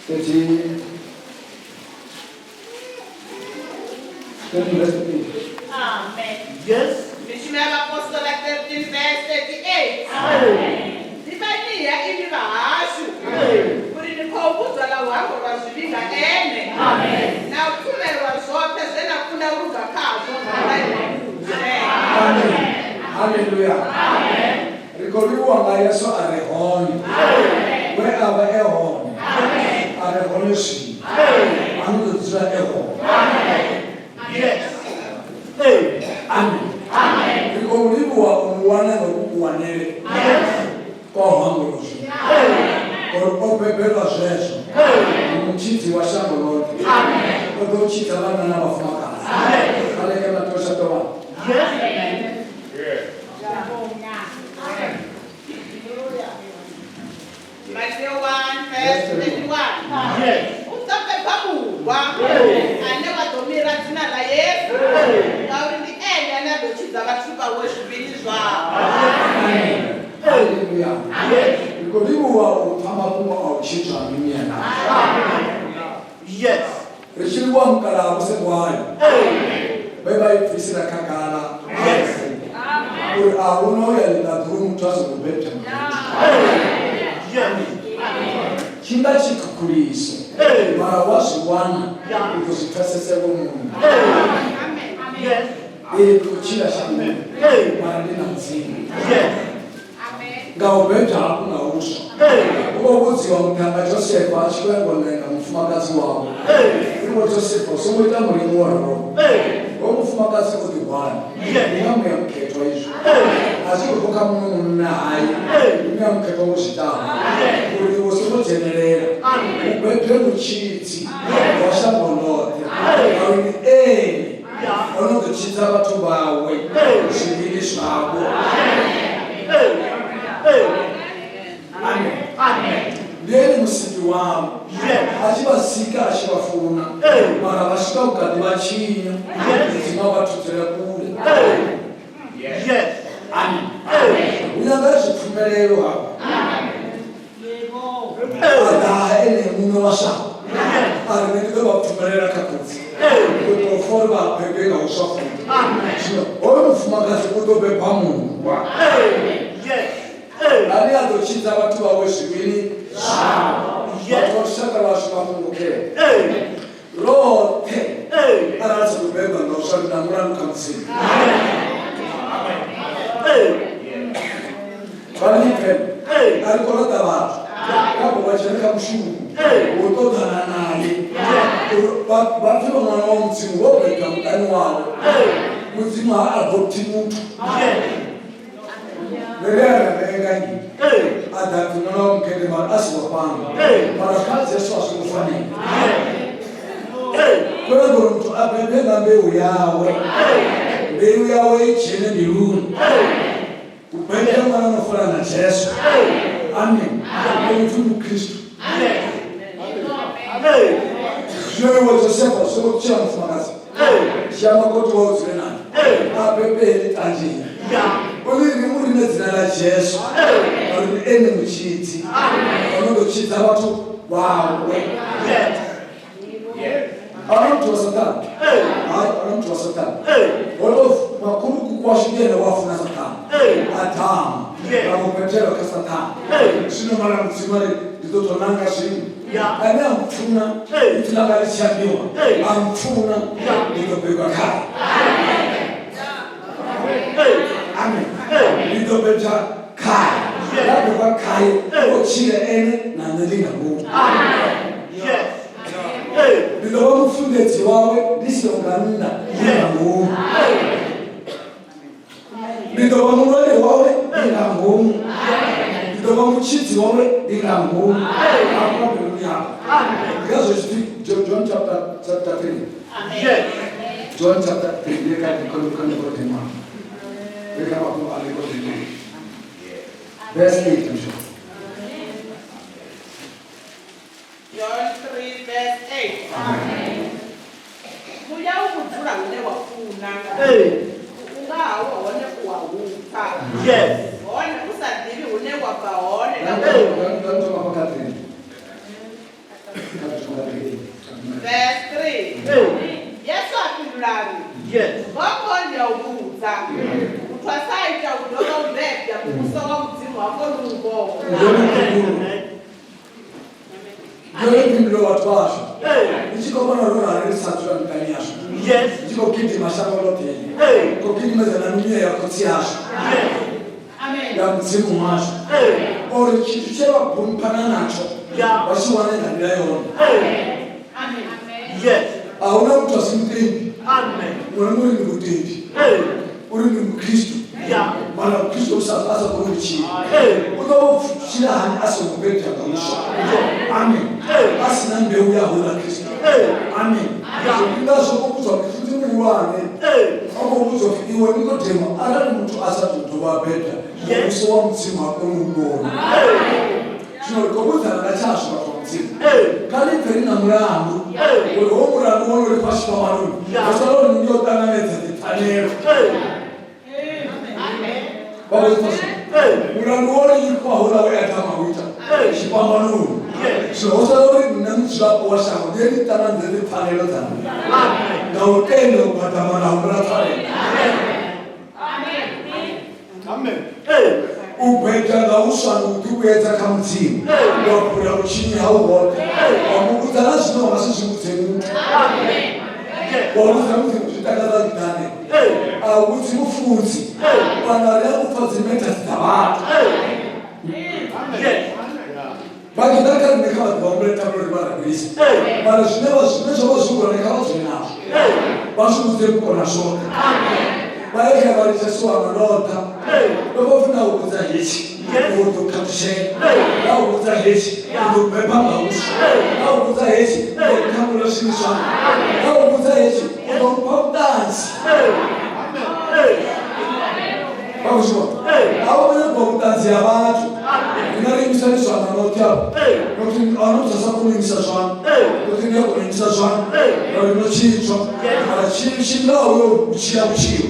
30. 13 verse 38. Amen. Yes. Mishumo ya Vhaapostola 13 verse 38. Amen. Ḓivhaniha inwi vha hashu uri ni khou vhudzwa ḽa u hangwelwa zwivhi nga ene na u pfumelwa zwoṱhe zwe na kunda u luga khazwo nga mulayo wa Mushe. Amen. Hallelujah. Ri khou livhuwa nga Yesu a re hone. We a vha e hone. A re hone zwino. A no ḓo dzula e hone. Yes. Amen. Ri khou livhuwa u mu wana nga kukuwanele kwa u hangwelwa zwivhi. Uri o bebelwa zwezwo. Ndi mutshidzi wa shango ḽoṱhe. O ḓo tshidza vhanna na vhafumakadzi. Kha Mateo chapter 1. Matthew 1 verse 21. U ḓo beba murwa ane vha ḓo mira dzina ḽa Yesu, ngauri ndi ene ane a ḓo tshidza vhathu vhawe zwivhili zwavho. Amen. Haleluya. Ri khou livhuwa u pfa mafhungo a u tshidzwa mimuya yashu. Yes. Ri tshi livhuwa mukalaha Vho Sengwayo vhe vha i bvisela khagala Yes. uri a huna u ya ḽiṱaḓulu muthu a songo bebwa nga muthu. Yes. Tshi nga tshikhukhulisi mara wa zwi wana u ḓo zwi pfesesa iwe muṋe. Yes. Ee, ndi khou tshila shangoni mara ndi na Mudzimu. Yes. Nga u bebwa hafhu nga huswa. Hu khou vhudziwa muṱhannga Josefa a tshi khou ya ngonela mufumakadzi wawe. Ri vho Josefa u songo ita mulingo wo raloho. Hoyu mufumakadzi o ḓihwala. Ndi nga Muya Mukhethwa izwo. A zwi khou bva kha muṅwe munna hai. Ndi Muya Mukhethwa wo zwi itaho. Uri iwe u songo dzhenelela. U bebwe mutshidzi wa shango ḽoṱhe. Ngauri ndi ene o no ḓo tshidza vhathu vhawe zwivhili zwavho. Amen. Ndi ene musiki wavho. A tshi vha sika a tshi vha funa. Mara vha swika vhukati vha tshinya. Mudzimu a vha thudzela kule. Yes. Amen. Hu nyaga zwipfumelelo hafha. A ḓa ene muṋe wa shango. A ri nṋe ndi ḓo vha pfumelela kha khotsi. U tou fa uri vha bebwe nga huswa futhi. Zwino hoyu mufumakadzi u ḓo beba murwa. Yes. Ane a ḓo tshidza vhathu vhawe zwivhili zwavho. Vhathu vha lushaka lwashu mafhungo kheo. Roṱhe arali sa ḓo bebwa nga huswa ri na mulandu kha Mudzimu. Vha lifhe a ri koloda vhathu kha vho vha dzhene kha mushumo wo ṱoḓana naye uri vha pfe vha ṅwana wa Mudzimu wo bebwa muṱani wawe. Mudzimu ha adopti muthu. Ri a ri renga nnyi a ḓa pfi ṅwana wa mukete mara a si wa fhano. Mara kha Jesu a zwi ngo fanela. Khou nyaga uri muthu a bebwe nga mbeu yawe. Mbeu yawe i dzhene mbiluni. U bebwa ṅwana no fana na Jesu. Amen. Uyu pfi Mukristu. Zwino iwe Josefa u songo ṱutshela mufumakadzi. Dzhia makoti wau dzule nae. A bebe heḽi tanzheni. U ḽi ri u rine dzina ḽa Jesu. Ngauri ndi ene mutshidzi. O no ḓo tshidza vhathu vhawe. A huna muthu wa Saṱhane. Hai, a huna muthu wa Saṱhane. Ho tou makhulukuku washu ndi ene wa funa Saṱhane. Adamu ra mu bebelwa kha Saṱhane. Zwino mara Mudzimu a ri ndi ḓo tou nanga zwino. Ane a mpfuna ipfi ḽanga ḽi tshi ambiwa a mpfuna ndi ḓo bebwa khae. Amen. Ndi ḓo bebwa khae. Nda bebwa khae o tshila ene na nṋe ndi nga ngomu. Ndi ḓo vha mufunḓedzi wawe ndi siho nga nnḓa ndi nga ngomu. Ndi ḓo vha mulweli wawe ndi nga ngomu. Ndi ḓo vha mutshidzi wawe ndi nga ngomu. Hafha mbiluni yawe. Ndi ngazwo tshi pfi John chapter 3. John chapter 3 ndi kha Nikodemo. Ndi kha mafhungo a Nikodemo. Verse 8 I'm sure. John 3 verse 8. Muya u vhudzula hune wa funa. U nga hawo hone u a hu pfa. Yes. Hone u sa ḓivhi hune wa bva hone na Nga thoma hafha kha 3. Kha thoma 3. Verse 3. Yesu a fhindula a ri, Yes. Ngoho ndi a u vhudza, muthu a sa ita u dovha u bebwa muvhuso wa Mudzimu ha koni u vhona. Ndi yone phindulo. Ndi yone phindulo vhathu vhashu. Ndi tshi khou vhona ro rali ri sa dzula miṱani yashu. Yes. Ndi tshi khou gidima shango ḽoṱhe. Khou gidimedza na mimuya ya khotsi ashu. Amen. Ya Mudzimu washu. Uri tshithu tshe vha bumphana natsho vha tshi wane nga nḓila yone. Amen. Yes. A huna muthu a si mutendi. Amen. Muṅwe na muṅwe uri ndi mutendi. Uri ndi mukristu. Mara mukristu u sa a sa koni u tshila. U ḓo tshila hani a songo bebwa nga muswa? Amen. A si na mbeu ya houḽa Kristo. Amen. Ndi ngazwo o vhudzwa mufunzi muhulwane. O khou vhudzwa upfi iwe Nikodemo arali muthu a sa tou dovha a bebwa muvhuso wa Mudzimu ha koni u vhona. Zwino ri khou vhudzana nga tshashu vhathu vha Mudzimu. Kha ri pfe ri na mulandu uri hoyu mulandu wo no lifha tshifhambanoni ro sala uri ndi yo ṱanganedza dzipfanelo. Vha khou zwi pfa zwino? Mulandu wo lifha houḽa we Adamu a u ita tshifhambanoni. Zwino ho sala uri nṋe mudzulapo wa shango ndi ye ndi ṱanganedze pfanelo dzanga nga u tenda u gwadama na humbela pfanelo. U gwedzha nga huswa ndi u ḓivhuyedza kha Mudzimu, wa bula vhutshinyi hau hoṱhe, wa mu vhudza na zwine wa nga si zwi vhudze muthu. Wa vhudza Mudzimu zwi takadza nḓilani, a u vhudzi mufunzi kana ri a u pfa dzimetasi dza vhathu. Vha tshi ḓa kha riṋe kha vha ḓivha humbele thabelo ri vha rabelise, mara zwine vha zwine zwa vha zwi hone kha vha dzule nazwo, vha zwi vhudze mukona zwoṱhe. Vha ye kha vha ri Jesu wanga ndo ḓa, ndo vha pfi nda u vhudza hetshi u ḓo khathutshela, nda u vhudza hetshi u ḓo beba nga huswa, nda u vhudza hetshi u ḓo nkhangwela zwivhi zwanga, nda u vhudza hetshi u ḓo mpha vhuṱanzi. Vha khou zwi vhona? A hu khou nyagwa vhuṱanzi ha vhathu. Ri nga ri imisani zwanḓa noṱhe afho. Nothi a no sa koni u imisa zwanḓa. Nothi ni a kona u imisa zwanḓa. Ngauri no tshidzwa. Mara tshi tshi ngaho yo tshila vhutshilo.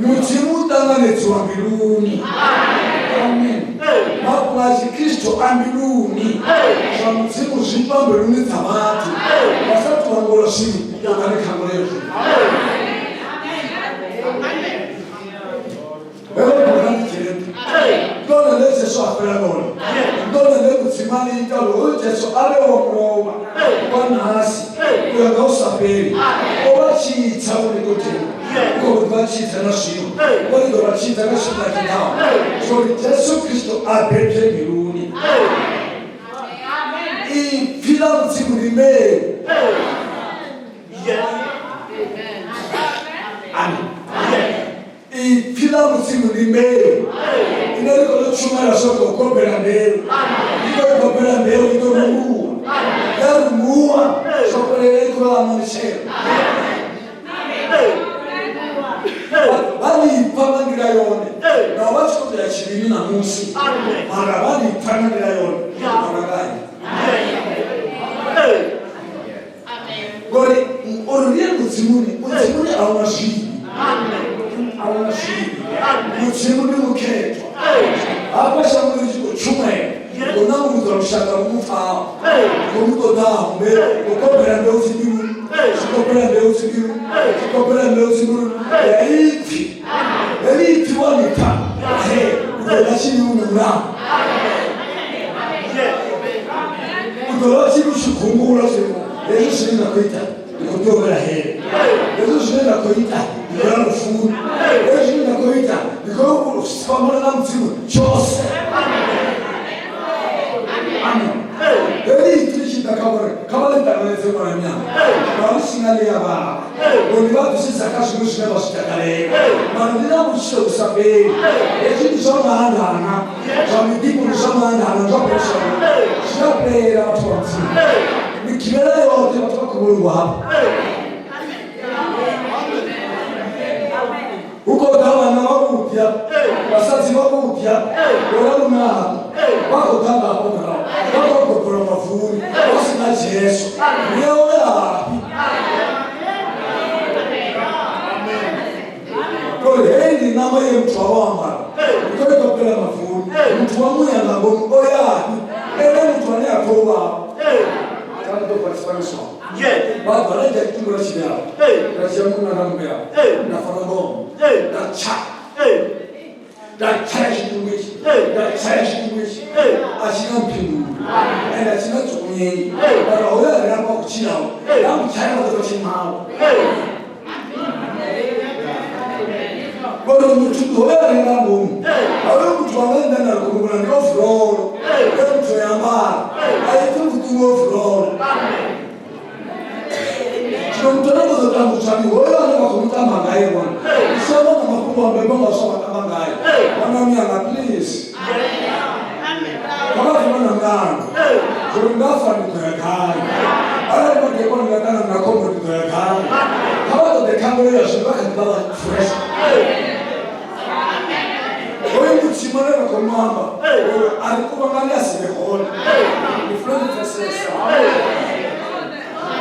Mudzimu u ṱanganedziwa mbiluni. Amen. Mafhungo a Tshikristo a mbiluni. Zwa Mudzimu zwi bva mbiluni dza vhathu. Vha sa tou hangwelwa zwivhi, u nga ri khangwelo ya zwivhi. Heḽo ḓuvha ḽi dzhene ḽone ḽe Jesu a fela ḽone, ḽone ḽe Mudzimu a ḽi ita uri hoyu Jesu a vhe wa mulovha, wa ṋahasi, u ya nga hu sa fheli. O vha tshidza vho Nikodemo, u khou ḓi vha tshidza na zwino, o ḽi ḓo vha tshidza nga tshifhinga tshi ḓaho. Zwo ri Jesu Kristo a bebwe mbiluni. Ipfi ḽa Mudzimu ndi mbeu. Amen. Ipfi ḽa Mudzimu ndi mbeu ine ri khou tou tshumela zwo tou gobela mbeu. I khou gobela mbeu i ḓo rumuwa. Ya rumuwa zwo fhelela i khou ḽa mitshelo. Vha ḽi pfa nga nḓila yone naho vha tshi khou tou ya tshivhini ṋamusi, mara vha ḽi pfa nga nḓila yone mara gai. Ngori uri ri ye Mudzimuni, Mudzimuni a huna zwivhi. A huna zwivhi. Mudzimu ndi mukhethwa. Hafha shangoni ri tshi khou tshumaela, ri khou nanguludza lushaka lu mu pfaho, lu mu ṱoḓaho. Mbeu, u gobela mbeu dzimbiluni, zwi gobela mbeu dzimbiluni, zwi gobela mbeu dzimbiluni ya ipfi. Heḽi ipfi wa ḽi pfa, he, u ḓo ḽa tshini u mulamu. U ḓo vha tshi tshi gungula zwino hezwi zwine nda khou ita ndi khou tea u wela hele, hezwi zwine nda khou ita ndi khou ya lufuni, hezwi zwine nda khou ita ndi khou u fhambana na Mudzimu tshose. Amen. Heḽi ipfi ḽi tshi ḓa kha vhore kha vha ḽi ṱanganedze ṅwana nyana ngauri si nga ḽi ya vhavha uri vha bvisisa kha zwiṅwe zwine vha zwi takalela mara ndi na vhutshilo vhu sa fheli. Hezwi ndi zwa mahandana zwa miḓifho ndi zwa mahandana zwa pesolo zwi a fhela vhathu vha Mudzimu. Migivhela yoṱhe vhathu vha khou vhulungwa hafha. Hu khou ḓa vhanna vha vhuḓi hafha, vhasadzi vha vhuḓi hafha, vho ralunako vha khou ḓa nga hafha murahu vha khou gogola mavuni vha si na Jesu. Ri ya u yafhi? Ngori heyi ndi ṋama ye muthu a vha o ambara, ri khou i gobela mavuni. Muthu wa muya nga ngomu o yafhi? Ene muthu ane a khou vha kha ndi ḓo bva tshifanyiso vha bva ra dzhia tshitungu ra tshi vhea ra dzhia munna ra muvhea nda fara ngoma nda tsha nda tshaya tshitungu itshi nda tshaya tshitungu itshi a tshi na mphindulo ende a tshi na tsukunyei mara hoyo a re afha khou tshilaho nda mu tshaya vha ḓo vha tshi mawa ngori muthu hoyo a re nga ngomu hoyo muthu wa nga nṋe nda ri khou vhona ndi ovrolo e muthu ya ambara a ipfi vhuṱungu ovrolo zwino muthu ane ḓo tambudzwa ndi hoyo ane vha khou mu tamba ngaye ṅwana u songo na mafhungo a mbebo nga zwa vha tamba ngaye ṅwana muyanga please kha vha vha na ngano zwo ri nga fa ndi ḓo ya gai arali madekwana nda ṱangana na khombo ndi ḓo ya gai kha vha ṱoḓe khangwelo ya zwino vha kha ḓi vha vha fresh hoyu mudzimu ane ra khou mu amba uri a ri kuvhangani a si vhe hone ndi funa ni pfesesa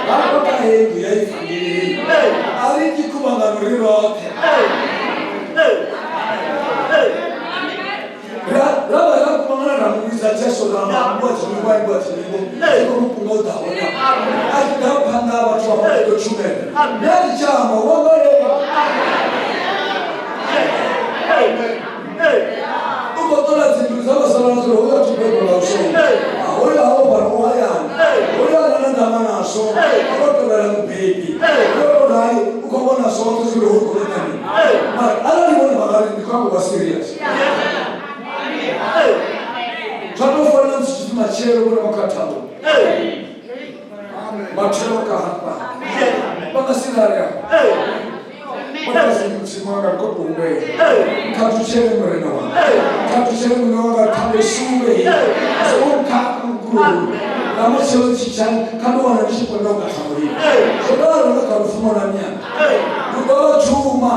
hafha kha heyi nḓu ya ivangeli heyi. A ri iti khuvhangano ri roṱhe. Ra ra vha ra kuvhangana ra mu vhidza Jesu ra amba mbuwa dzinwe mbuwa dzinwe zwi khou mu kunga u ḓa hone. A tshi ḓa phanḓa ha vhathu vha vha ḓo tshumela. Nṋe a thi tsha amba hu amba ene. U khou ṱola dzimbilu dza vha sala nadzo uri hoyu a thi bebwa nga usongo. Hoyu ha u fhano u hayani. Hoyu a na ndavha nazwo. O tou tevhela mubebi. Hoyu o tou rali u khou vhona zwoṱhe zwi re hu khou ita mini. Mara arali vhone vha nga ri ndi khou amba vha serious. Zwa tou fana na musi tshipfi matshelo vhone vha kha thavho. Matshelo ka hafha. Vha nga si lale afha. Vha Mudzimu wanga ndi khou tou humbela. Khathutshele murena wanga. Khathutshele muṋe wanga kha sumbe. Songo nkhakha mukulu. Nga matshelo tshi tsha kha ndo wana ndi tshi kona u kha mulilo. Zwo ralo nga kha lufuno lwa mianga. Lu ḓo vha tshuma.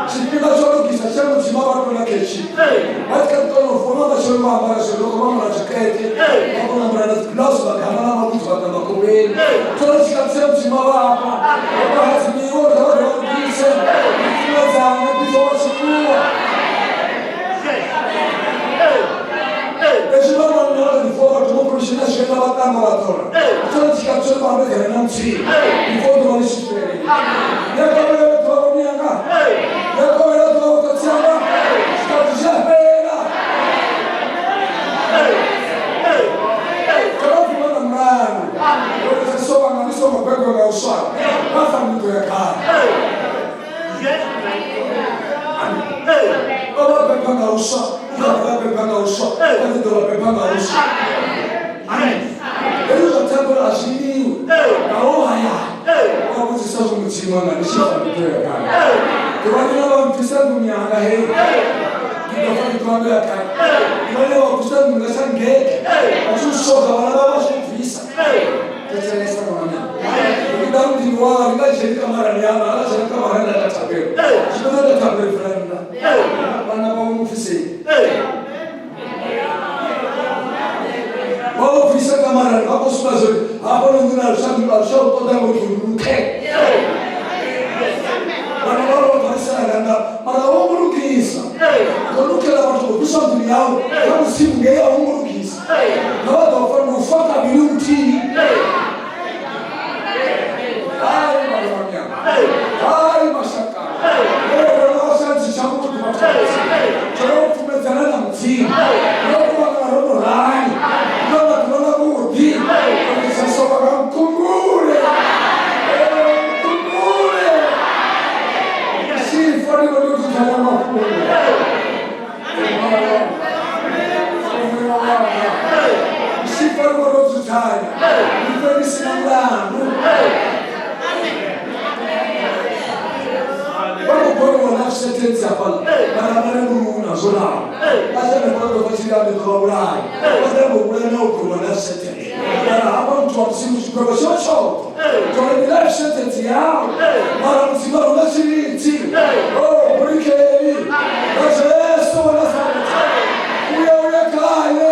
Tshifhinga tsho lugisa tshe Mudzimu a vha tou khetshi. Vha tshi kha ḓi kona u funa vha tshi vho ambara zwirokho vha ambara zwikete vha kona u ambara na dzibulausi vha gama na mavhudzi vha ṱamba khofheni. Tsho tshi kha tshe Mudzimu a vha hafha vho tou hadzimiwa uri vha ḓo lugise pfumedzana before vha tshi ṱuwa. Hezwi vha vhanna vha before vha thoma u na zwienda vha ṱamba vha ḓola. Tsho tshi kha tshe vha ambedzana na Mudzimu before ḓuvha ḽi tshi fhela. Yakovhela ḓuvha vho mianga. Yakovhela ḓuvha vho khotsi anga. Tshikhathi tshi a fhela. Kha vha bvume na mulandu. Uri zwi so vhanga ndi songo bebwa nga u swala. Vha fa ndi ḓo ya kale. Vha vha beba nga u swa. Vha vha beba nga u swa. Vha ḓo vha beba nga u swa. Hezwi zwa thabelo a zwi iliwi. Nga u hayani. Wa vhudzisa zwo Mudzimu anga ndi tshi fa ndi ḓo ya kale. Ḓuvha ḽine vha bvisa nḓuni yanga heyi. Ndi ḓo fa ndi ḓo ndo ya kale. Ḓuvha ḽine vha bvisa nḓuni nga tsha ngede. Vha tshi u soga vhana vha vha tshi bvisa. Thetshelesa ṅwana. Ndi ḓa muḓini wanga ndi nga dzheni kamarani yanga anga dzhena kamarani nda ita thabelo. Zwino nda ita thabelo fela nnḓa. Vhana vha mu pfisei. Vha u bvisa kamarani vha khou sumbedza uri hafha nḓuni a lu tsha a lu tsha u ṱoḓa ngo uri lukhe. Vhana vha vha farisana nga nnḓa mara wo ngo lugisa. Khou lugela vhathu vho bviswa nḓuni yau kha Mudzimu ngei a wo ngo lugisa. Nga vha ḓo fa ndi u fa kavhili luthihi. Hai vhana hai mashaka. Tsho pfumedzana na Mudzimu. Ro kuvhangana ro no rali. Ndo nga ḓuvha ḽa vhuḓi. Uri sa soka nga mukhumbule. Mukhumbule. Sifa ndi khou tou dzudzanya mafhungo. Sifa ndi khou tou dzudzanya. Ndi pfe ndi si na mulandu. Vha khou boriwa na sentence hafhaḽa mara vha rembulula zwo ralo vha tshi hanefhaḽa ḓo vha tshi nga ndi ḓo vha vhulaya vha ḓa vho vhulaya na u boriwa na sentence mara hafha muthu wa Mudzimu tshigwevho tsho tshoṱhe tsho ndi life sentence yau mara Mudzimu a ruma tshilidzi o bulikeli nga Jesu wa Nazareth uya uye khaye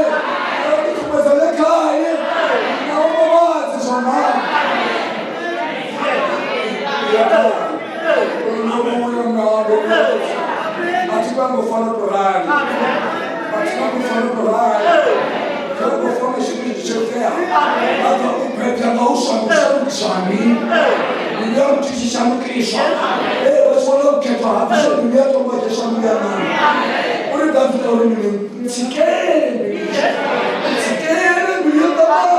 ṱuṱuwedzele khaye na u mavhadzi zwa maanḓa. Athi vangofana torali athi vangofana torali vangofana tshithu tshitea vha u bebya nga u shandukiswa mini ya muthu tshi shandukiswa ee vha tshi vhona vhukhethwa ha bviswa mbilu ya tombo ya dzheswa mbilu ya ṋama uri Davida uri mini ntsikele ntsikele mbilu yo ṱamaho.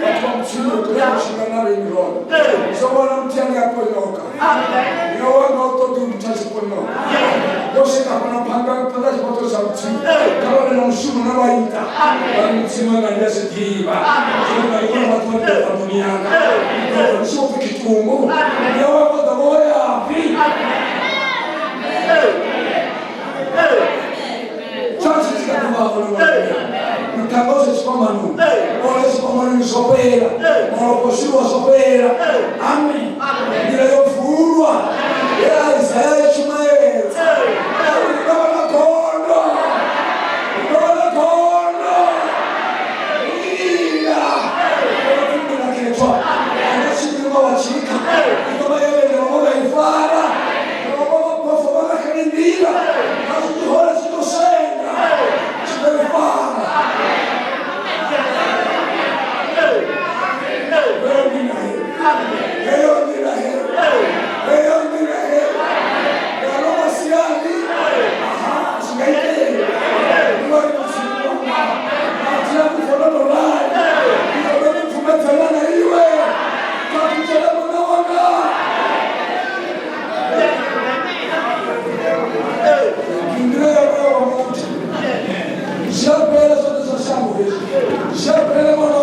Vhathu vha Mudzimu ri tea u tshila na riṋe roṱhe. So wana muthu ane a ponyoka. Yo wanga u ṱoḓi muthu a tshi ponyoka. Vho swika fhano phanḓa phanḓa tshifhaṱo tsha Mudzimu. Kha vha vhe na mushumo na vha ita. Vha ri Mudzimu anga ndi a zwi ḓivha. Zwino nga ḽiṅwe vhathu vha ḓo nḓuni yanga. Ndi ḓo bva ndi tshi vho pfi khitungu. Yo wanga u ḓo vha wo yafhi? Tshoṱhe tshi kha ḓi vha hone ṅwana. Muṱhannga u tshe tshifhambanoni. Ole tshifhambanoni zwo fhela. Malofha o shulwa zwo fhela. Amen. Nḓila yo vulwa. Ye Isaya ya shumaedza. Uri hu ḓo vha na gondo. Hu ḓo vha na gondo. hezwi. Zwi a bvelela ṅwana